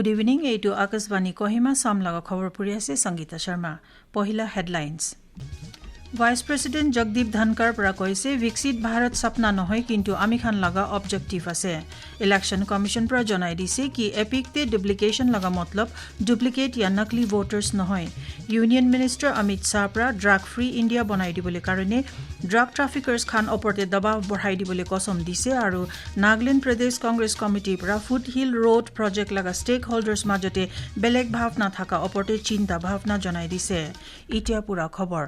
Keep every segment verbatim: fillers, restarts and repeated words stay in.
Good evening, এইটো আকাশবাণী কহিমা। চাম লগা খবৰ পঢ়ি আছে সংগীতা শৰ্মা। পহিলা হেডলাইনছ। ভাইচ প্ৰেচিডেণ্ট জগদীপ ধনকাৰ পৰা কৈছে, "বিকশিত ভাৰত সপোন নহয়, কিন্তু আমি খান লগা অবজেক্টিভ আছে।" ইলেকশ্যন কমিশ্যন পৰা জনাই দিছে কি এপিকতে ডুপ্লিকেশ্যন লগা মতলব ডুপ্লিকেট য়া নকলি ভোটাৰ্ছ নহয়। ইউনিয়ন মিনিষ্টাৰ অমিত শ্বাহ পৰা ড্ৰাগ ফ্ৰী ইণ্ডিয়া বনাই দিবলৈ কাৰণে ড্ৰাগ ট্ৰাফিকাৰ্ছ খান ওপৰতে দবাব বঢ়াই দিবলৈ কচম দিছে আৰু নাগালেণ্ড প্ৰদেশ কংগ্ৰেছ কমিটিৰ পৰা ফুটহিল ৰোড প্ৰজেক্ট লগা ষ্টেক হোল্ডাৰ্ছ মাজতে বেলেগ ভাৱনা থকা ওপৰতে চিন্তা ভাৱনা জনাই দিছে। এতিয়া পুৰা খবৰ।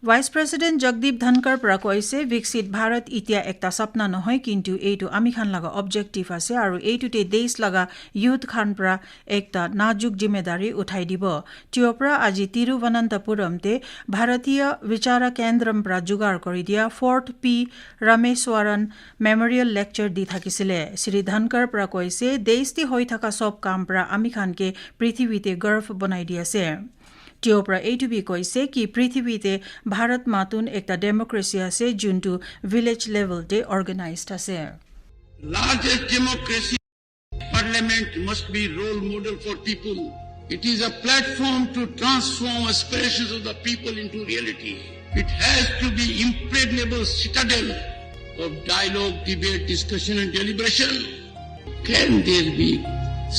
ভাইচ প্ৰেচিডেণ্ট জগদীপ ধনকাৰ পৰা কৈছে, "বিকশিত ভাৰত এতিয়া একটা সপোন নহয়, কিন্তু এইটো আমি খান লগা অবজেক্টিভ আছে আৰু এইটোতে দেশ লগা ইউথ খান পৰা একটা নাজুক জিম্মেদাৰী উঠাই দিব।" তেওঁৰ পৰা আজি তিৰুৱনন্তপুৰমতে ভাৰতীয় বিচাৰা কেন্দ্ৰম পৰা যোগাৰ কৰি দিয়া ফৰ্ট পি ৰামেশ্বৰন মেমৰিয়েল লেকচাৰ দি থাকিছিলে। শ্ৰী ধনকাৰ পৰা কৈছে, "দেশতে হৈ থকা সব কাম পৰা আমি খানকে পৃথিৱীতে গৰ্ব বনাই দি আছে।" তেওঁৰ পৰা এইটো বি কৈছে কি পৃথিৱীতে ভাৰত মাতুন একটা ডেমক্ৰেচি আছে, যোনটো ভিলেজ লেভেলতে অৰ্গেনাইজড আছে। Largest democracy, parliament must be role model for people. It is a platform to transform aspirations of the people into reality. It has to be impregnable citadel of dialogue, debate, discussion and deliberation. Can there be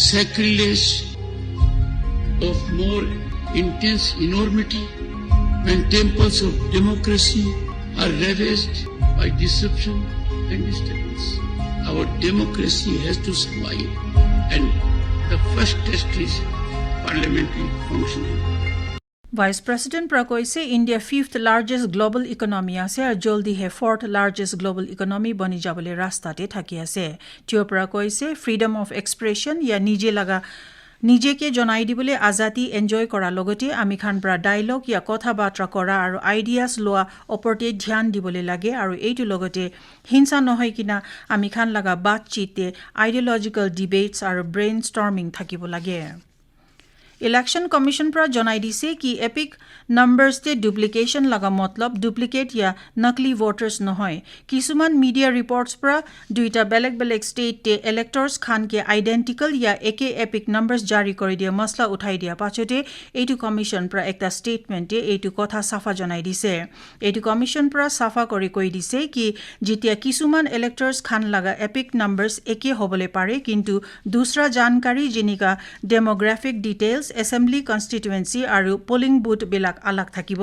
sacrilege of more intense enormity when temples of democracy are ravaged by disruption and disturbance? Our democracy has to survive, and the first test is parliamentary functioning. ভাইচ প্ৰেচিডেণ্ট পৰা কৈছে, "ইণ্ডিয়া ফিফ্থ লাৰ্জেষ্ট গ্ল'বেল ইকনমি আছে আৰু জলদিহে ফৰ্থ লাৰ্জেষ্ট গ্ল'বেল ইকনমি বনি যাবলৈ ৰাস্তাতে থাকি আছে।" তেওঁৰ পৰা কৈছে, "ফ্ৰিডম অফ এক্সপ্ৰেছন য়া নিজে লগা নিজকে জনাই দিবলৈ আজাদী এনজয় কৰাৰ লগতে আমি খান পৰা ডায়লগ য়া কথা বাৰ্তা কৰা আৰু আইডিয়াছ লোৱা ওপৰতে ধ্যান দিবলৈ লাগে আৰু এইটো লগতে হিংসা নহয় কিনা আমি খান লগা বাতচিতে আইডিঅলজিকেল ডিবেটছ আৰু ব্ৰেইন ষ্টৰ্মিং থাকিব লাগে।" ইলেকশ্যন কমিশ্যন পৰা জনাই দিছে কি এপিক নাম্বাৰ্ছতে ডুপ্লিকেশ্যন লগা মতলব ডুপ্লিকেট য়া নকলি ভোটাৰ্ছ নহয়। কিছুমান মিডিয়া ৰিপৰ্টছ পৰা দুইটা বেলেগ বেলেগ ষ্টেটতে ইলেক্টৰ্ছ খানকে আইডেণ্টিকেল য়া একে এপিক নাম্বাৰ্ছ জাৰি কৰি দিয়া মচলা উঠাই দিয়া পাছতে এইটো কমিশ্যন পৰা একটা ষ্টেটমেণ্টে এইটো কথা চাফা জনাই দিছে। এইটো কমিশ্যন পৰা চাফা কৰি কৈ দিছে কি যেতিয়া কিছুমান ইলেক্টৰ্ছ খান লগা এপিক নাম্বাৰ্ছ একে হ'বলৈ পাৰে, কিন্তু দুচৰা জানকাৰী যেনেকা ডেম'গ্ৰাফিক ডিটেইলছ, এছেম্বলি কনষ্টিটুৱেঞ্চি আৰু পলিং বুথবিলাক আলাগ থাকিব।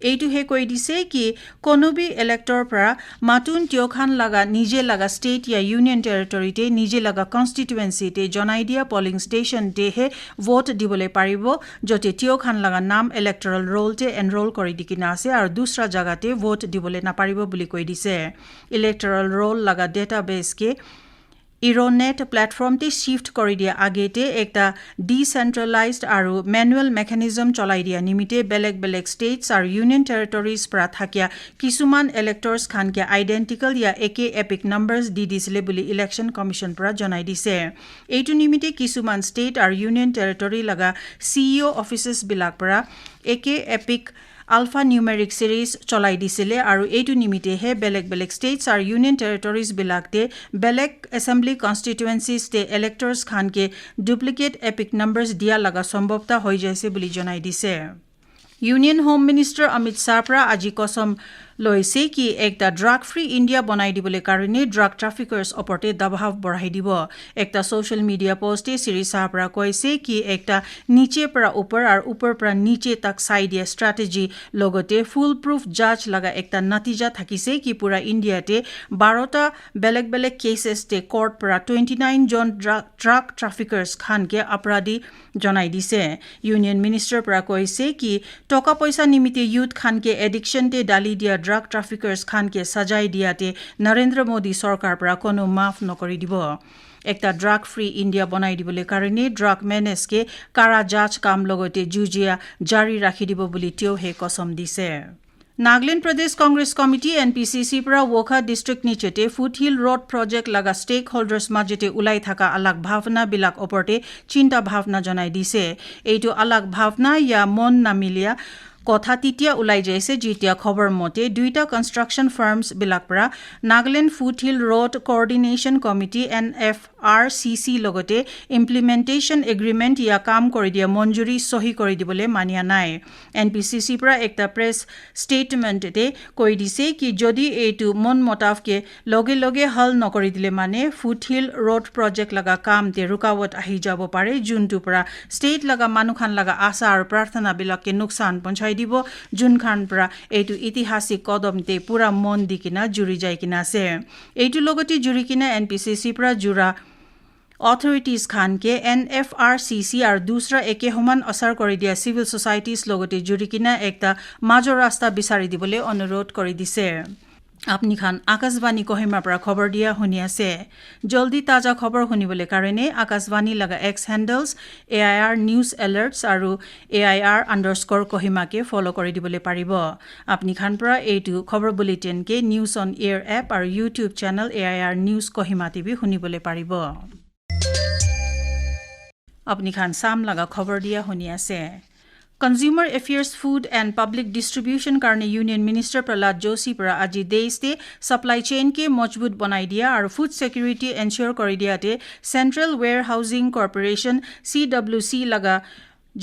এইটোহে কৈ দিছে কি কোনোবি ইলেক্টৰ পৰা মাতুন তিয়খান লগা নিজে লগা ষ্টেট য়া ইউনিয়ন টেৰিটৰীতে নিজে লগা কনষ্টিটুৱেঞ্চিতে জনাই দিয়া পলিং ষ্টেচনতেহে ভোট দিবলৈ পাৰিব, য'তে তিয়খান লগা নাম ইলেক্টৰেল ৰোলতে এনৰোল কৰি দি কিনা আছে আৰু দুচৰা জাগাতে ভোট দিবলৈ নাপাৰিব বুলি কৈ দিছে। ইলেক্টৰেল ৰোল লগা ডেটাবেছকে ইৰ'নেট প্লেটফৰ্মতে শ্বিফ্ট কৰি দিয়া আগেতে একটা ডিচেণ্ট্ৰেলাইজড আৰু মেনুৱেল মেকানিজম চলাই দিয়া নিমিত্তে বেলেগ বেলেগ ষ্টেটছ আৰু ইউনিয়ন টেৰিটৰীজ পৰা থাকিয়া কিছুমান ইলেক্টৰ্ছ খানকে আইডেণ্টিকেল য়া একে এপিক নাম্বাৰ্ছ দি দিছিলে বুলি ইলেকশ্যন কমিশ্যন পৰা জনাই দিছে। এইটো নিমিত্তে কিছুমান ষ্টেট আৰু ইউনিয়ন টেৰিটৰী লগা চি ই অ' অফিচেছবিলাক পৰা একে এপিক আলফা নিউমেৰিক চিৰিজ চলাই দিছিলে আৰু এইটো নিমিত্তেহে বেলেগ বেলেগ ষ্টেটছ আৰু ইউনিয়ন টেৰিটৰীজবিলাকতে বেলেগ এছেম্বলি কনষ্টিটুৱেঞ্চিজতে ইলেক্টৰ্ছ খানকে ডুপ্লিকেট এপিক নাম্বাৰ্ছ দিয়া লগা সম্ভৱতা হৈ যাইছে বুলি জনাই দিছে। ইউনিয়ন হোম মিনিষ্টাৰ অমিত শ্বাহ পৰা আজি কচম লৈছে কি একটা ড্ৰাগ ফ্ৰী ইণ্ডিয়া বনাই দিবলৈ কাৰণে ড্ৰাগ ট্ৰাফিকাৰ্ছ ওপৰতে দবাব বঢ়াই দিব। একটা ছ'চিয়েল মিডিয়া পোষ্টে শ্ৰী শ্বাহ পৰা কৈছে কি একটা নিচে পৰা ওপৰ আৰু ওপৰ পৰা নিচে তাক চাই দিয়া ষ্ট্ৰেটেজি লগতে ফুল প্ৰুফ জাজ লগা একটা নতিজা থাকিছে কি পুৰা ইণ্ডিয়াতে বাৰটা বেলেগ বেলেগ কেছেছতে কৰ্ট পৰা টুৱেণ্টি নাইন জন ড্ৰা-, ড্ৰাগ ট্ৰাফিকাৰ্ছ খানকে অপৰাধী জনাই দিছে। ইউনিয়ন মিনিষ্টাৰ পৰা কৈছে কি টকা পইচা নিমিত্তে ইউথ খানকে এডিকশ্যনতে ডালি দিয়া ড্ৰাগ ট্ৰাফিকাৰ্ছ খানকে চাজাই দিয়াতে নৰেন্দ্ৰ মোদী চৰকাৰ পৰা কোনো মাফ নকৰি দিব। একটা ড্ৰাগ ফ্ৰী ইণ্ডিয়া বনাই দিবলৈ কাৰণে ড্ৰাগ মেনেজকে কাৰা জাজ কাম লগতে যুঁজিয়া জাৰি ৰাখি দিব বুলি তেওঁহে কচম দিছে। নাগালেণ্ড প্ৰদেশ কংগ্ৰেছ কমিটি, এন পি চি চিৰ পৰা ৱোখা ডিষ্ট্ৰিক্ট নিচেতে ফুটহিল ৰোড প্ৰজেক্ট লগা ষ্টেক হোল্ডাৰ্ছ মাজতে ওলাই থকা আলাক ভাৱনাবিলাক ওপৰতে চিন্তা ভাৱনা জনাই দিছে। এইটো আলাক ভাৱনা য়া মন নামিলিয়া Kotha titia ulai jaise jitia khobor mote duita construction firms bilak pra Nagaland Foothill Road Coordination Committee, N F R C C, logote implementation agreement ya kam kori dia monjuri sohi kori dibole mania nai. N P C C pra ekta press statement te koi dise ki jodi eitu mon motav ke loge loge hal nokori dile mane Foothill Road Project laga kam te rukawat ahi jabo pare, juntu pra state laga manu khan laga asa aru prarthana bilak ke nuksan ponchai dibo, jun khan pra eitu itihasik kodom te pura mon di kina juri jai kina ase. Eitu logote juri kina N P C C pra jura authorities khan ke N F R C C aru dusra eke homan asar kori dia civil societies logote juri kina ekta majo rasta bisari dibole onurodh kori dise. Apni khan Akashvani Kohima pra khobor dia huni ase. Joldi taja khobor hunibole karone Akashvani laga X handles, A I R News Alerts aru A I R underscore Kohima ke follow kori dibole paribo. Apni khan pra eitu khobor bulletin ke News on Air app aru YouTube channel A I R News Kohima te bi hunibole paribo. Apni khan Assam laga khobor dia huni ase. Consumer Affairs, Food and Public Distribution karne Union Minister Prahlad Joshi pra aji desh te supply chain ke mojbut banai dia aru food security ensure kori dia te Central Warehousing Corporation, C W C, laga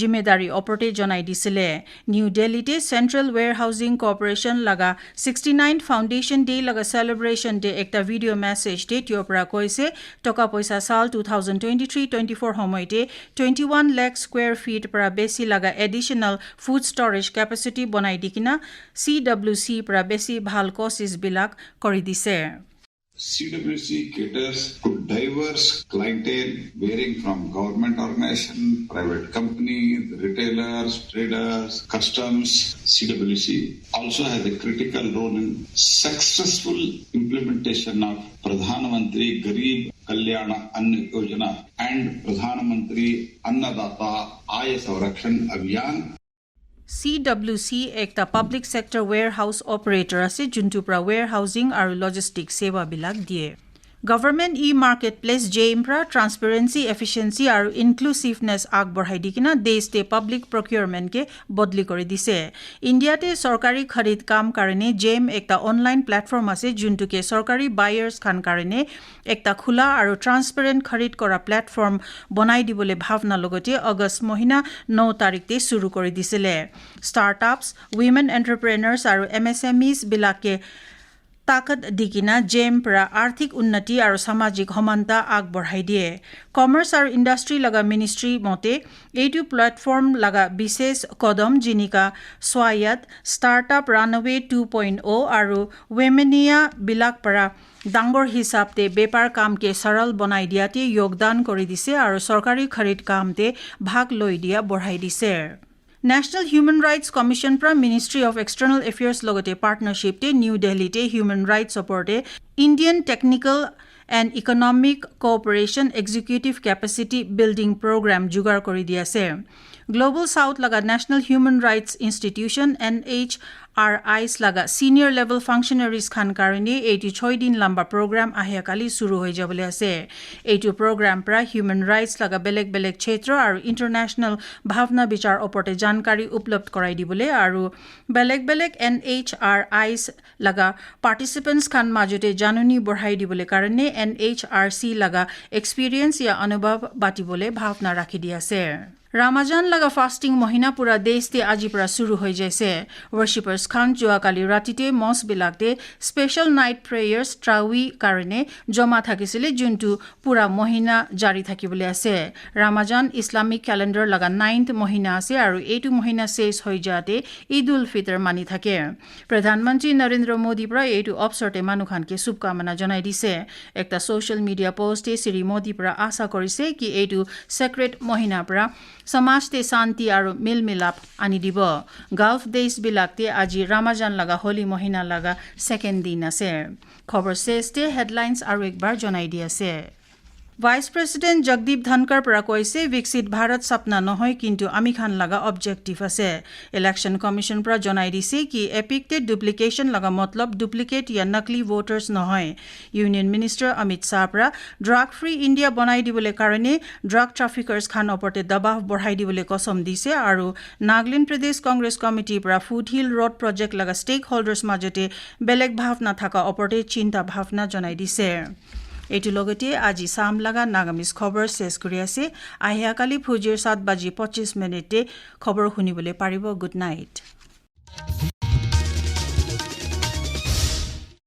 jimedari oporte jonai disile. New Delhi te Central Warehousing Corporation laga sixty-ninth Foundation Day laga celebration te ekta video message te tio pra koise, toka poisa sal two thousand twenty-three twenty-four homoy te twenty-one lakh square feet pra besi laga additional food storage capacity bonai dikina C W C pra besi bhal kosis bilak kori dise. C W C caters to diverse clientele varying from government organization, private companies, retailers, traders, customs. C W C also has a critical role in successful implementation of Pradhan Mantri Garib Kalyana Anna Yojana and Pradhan Mantri Annadata Aay Sanrakshan Abhiyan. C W C ekta public sector warehouse operator ase, juntu pra warehousing aru logistic seva bilak die. Government e-marketplace JEM pra transparency, efficiency aru inclusiveness agborhai dikina desh te public procurement ke bodli kori dise. India te sorkari kharid kam karone JEM ekta online platform ase, juntu ke sorkari buyers khan karone ekta khula aru transparent kharid kora platform bonai dibole bhavna logote August mohina no tarik te suru kori disile. Startups, women entrepreneurs aru M S M Es bilak ke takat dikina JEM pra arthik unnati aru samajik homanta agborhai die. Commerce aru Industry laga ministry mote eitu platform laga bishes kodom jinika Swayat, Startup Runway two point oh aru Womenia bilak pra dangor hisab te bepar kam ke saral bonai diate yogdan kori dise aru sorkari kharid kam te bhag loi dia borhai dise. National Human Rights Commission pra Ministry of External Affairs logote partnership te New Delhi te human rights oporte Indian Technical and Economic Cooperation Executive Capacity Building Program jugar kori di ase. Global South laga National Human Rights Institution, N H R Is, laga senior level functionaries khan karone eitu choi din lamba program ahya kali suru hoi jabole ase. Eitu program pra human rights laga belek belek kshetra aru international bhavna bichar oporte jankari uplabdh korai dibole aru belek belek N H R Is laga participants khan majute januni borhai dibole karone N H R C laga experience ya anubhav batibole bhavna rakhi di ase. Ramajan laga fasting mohina pura desh te aji pra suru hoi jaise. Worshippers khan jua kali rati te mosque bilak te special night prayers, tarawih, karone joma thakisile, juntu pura mohina jari thakibole ase. Ramajan Islamic calendar laga ninth mohina ase aru eitu mohina ses hoi jate Eid ul Fitr mani thake. Pradhan Mantri Narendra Modi pra eitu opsor te manu khan ke shubkamana janai dise. Ekta social media post te Shri Modi pra asa korise ki eitu sacred mohina pra samaj te shanti aru mil milap ani dibo. Gulf desh bilak te aji Ramajan laga holy mohina laga second din ase. Khobor ses te headlines aru ekbar janai di ase. Vice President Jagdeep Dhankhar pra koise, Viksit Bharat sapna nohoi, kintu ami khan laga objective ase. Election Commission pra jonai dise ki EPIC te duplication laga matlab duplicate ya nakli voters nohoi. Union Minister Amit Shah pra drug free India banai dibole karone drug traffickers khan opor te dabav borhai dibole kosom dise aru Nagaland Pradesh Congress Committee pra Foothill Road Project laga stakeholders majote beleg bhavna thaka opor te chinta bhavna jonai dise. Etu logete aji sam laga Nagamese khobor ses kuri ase. Ahia kali phujir sat baji pochis minute te khobor hunibole paribo. Good night.